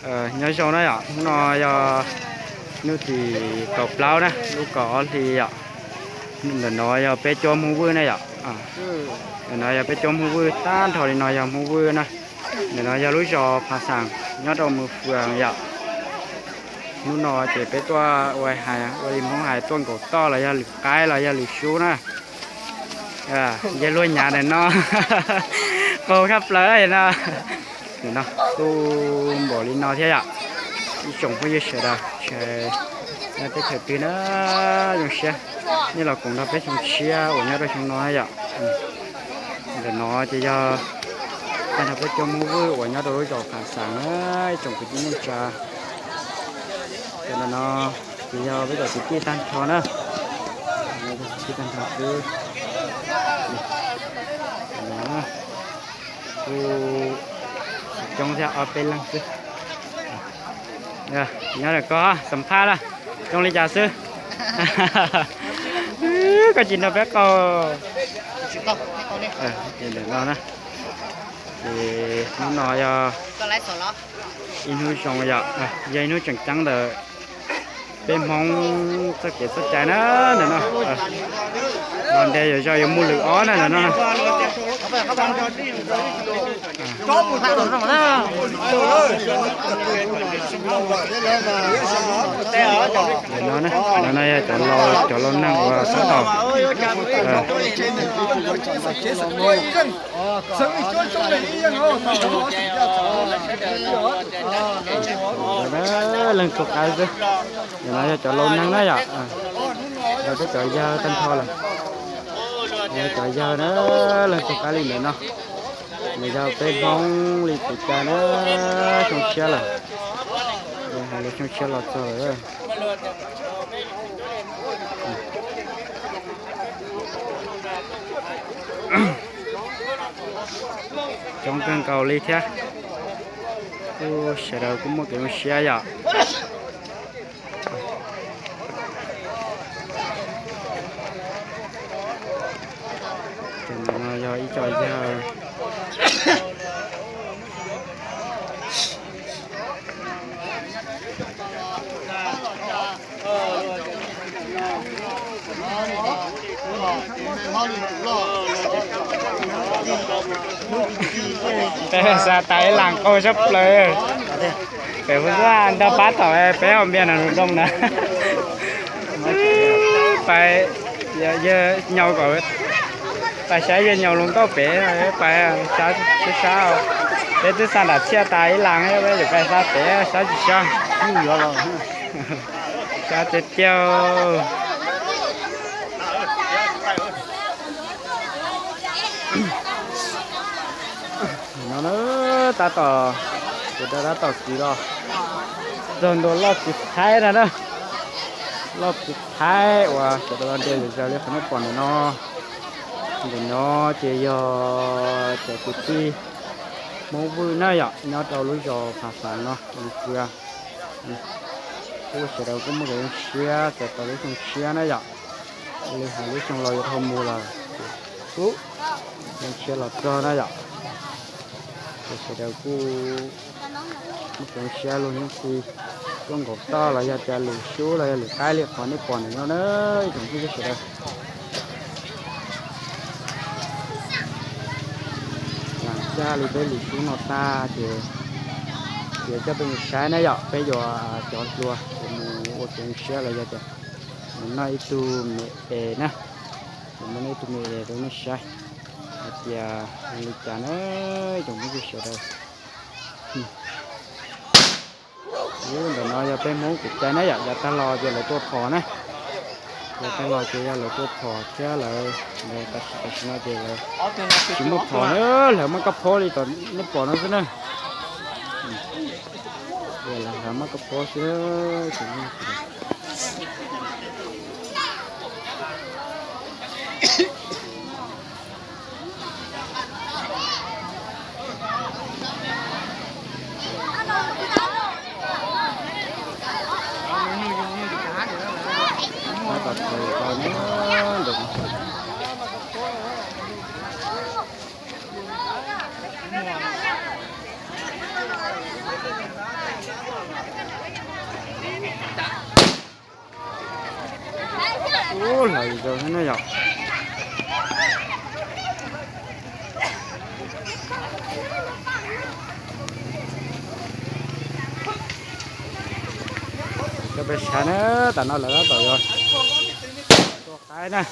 Nyob zoo na yom, hnub no yog hnub tim kaum plaub na, lub kaum ob hli yom. Ntawm no yog peb cuab Hmoob Vwj na yom. Ntawm no yog peb cuab Hmoob Vwj, tag nrho li no yog Hmoob Vwj na. Ntawm no yog lub zos Phav Xaam nyob rau Mws Fwm yom. Hnub no ces peb tuaj ua hais, ua li Hmoob hais tuaj nkaum toj los yog lwm qaib los yog lwm sub na. Yog luag nyav ntawm no, qaug tshaj plaws no. Ntawm no kuj npaum li no thiab yom. Ib tsoom phooj ywg sawv daws, nyob teb chaws twg na, zoo siab nej los koom nrog peb xyoo tshiab uas nyob rau xyoo no na yom. Ntawm no ces yog tag nrho peb cov Hmoob Vwj uas nyob rau lub zos Phav Xaam na, ib tsoom kwv tij neej tsa. Ces ntawm no ces yog peb cov kwv tij tag nrho na, kwv tij tag nrho xwb. Kuj coob thiab, ob peb leeg xwb. Nyob ntawm koj xam phaj na, zoo li cas xwb? Koj tsis nrog peb qaug. Ntawm no na, ces hnub no yog ib hnub zoo yom, yog ib hnub tseem ceeb ntawm peb Hmoob txoj kev txoj cai na. Ntawm no los ntes yuav zog yuav mus lwm ob na ntawm no. Ntawm no, ntawm no yog cov laus neeg uas tab tom leej tug qaib xwb. Ntawm no yog cov laus neeg na yom, yog peb cov yawg tag nrho lawm. Yog cov yawg na, leej tug qaib li ntawm no, nws yog peb Hmoob li kev cai na, xyoo tshiab lawm. Hais li xyoo tshiab los txog lawm. Coob kawg nkaus li thiab. Kuj sawv daws kuj muaj kev zoo siab yom. Ces ntawm no yog ib co yawg. Peb xa tas ib las qaug tshaj plaws. Pem Hmoob Vwj ntog pab tom peb hom Npias Nas Lus Dooj na. Pais, yawg nyaus kom pais saib yawg nyaus lus nkauj pem, pais sab sab. Peb twb xa nram txhiaj tas ib las, peb yuav pais xa pem sab tsis sab. Sab tiag tiag. No na, tab tom, sawv daws tab tom kwv los txog ntua loj txiv Thaib no na. Loj txiv Thaib uas sawv daws los nres zom zaws li qhov nej pom ntawm no. Ntawm no ces yog cov kwv tij Hmoob Vwj na yom, nyob rau lub zos Phav Xaam no, Mws Fwm. Kuj sawv daws kuj muaj kev zoo siab txais tos lub xyoo tshiab na yom. Li hais lub xyoo laus yuav dhau mus lawm, ces kuj zoo siab los txog na yom. Ces sawv daws kuj muaj kev zoo siab luag yeej tsis tuaj nkaum toj los yog tias lwm sub los yog lwm qaib li qhov nej pom ntawm no na, ib tsoom phooj ywg sawv daws. Lam zaj li peb lwm sub no tag ces, ces coj peb mus saib na yom, peb yuav cov hluas ces mus ua kev zoo siab los yog tias mus noj ib tug me es na, ces mus noj ib tug me es rau nej saib hais tias li cas na, ib tsoom phooj ywg sawv daws. Ntawm no yog peb Hmoob kev cai na yom, yav tag los ces lawv tua phom na. Yav tag los ces yog lawv tua phom thiab lawv, tam sim no ces lawv tsis muaj phom na, lawv muab kab phob li tom nej pom no xwb na. Lawv muab kab phob xwb. Ub, hlawv zoo thiab ne yom. Coj peb saib na, tam no lawv tab tom yuav tua qaib na.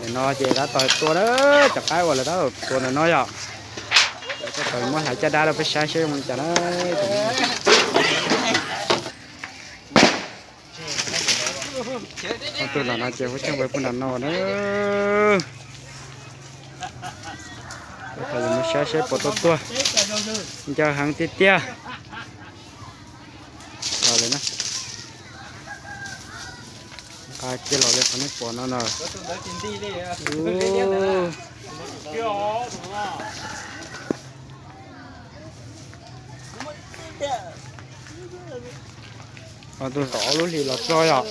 Nim no ces tab tom tua na, cov qaib uas lawv tab tom tua ntawm no yom. Lawv tab tom muab hlais caj dab rau peb saib seb zoo li cas na. Ob tug los no ces huab coj npawg pug nram no na. Peb tau yuav mus saib seb puas tau tuag. Ncaws heev tiag tiag. Los lawm na. Nqa kiag los li qhov nej pom no na. Ob tug tau ob lub hlis los txog yom.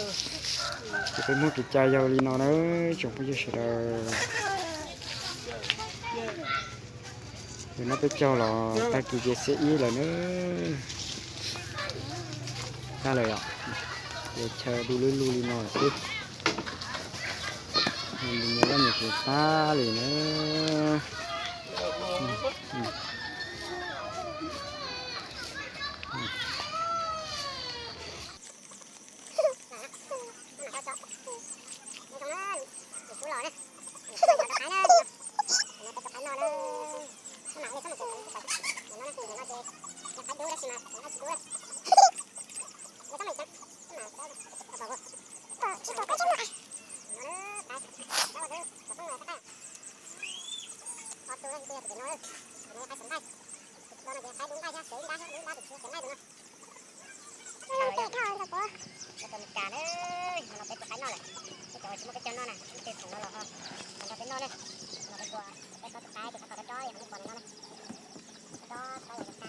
Ces peb muab kev cai yog li no na, tsoom phooj ywg sawv daws. Yog no peb caug los tag kis ces xiab ib lawm na. Tag lawm yom. Ces chaw du lug lug li no lawm xwb. Nws nyob loj nyob siav tag li na. Ua tus Meskas na, no peb tus qaib noj lawm, peb cov uas tsis muaj peb caug noj na, ib tug khoom no los ho, los nrog peb noj na, no peb tua, peb tau tus qaib ces qhov tau dob dob, qhov nej pom ntawm no na, dob dob.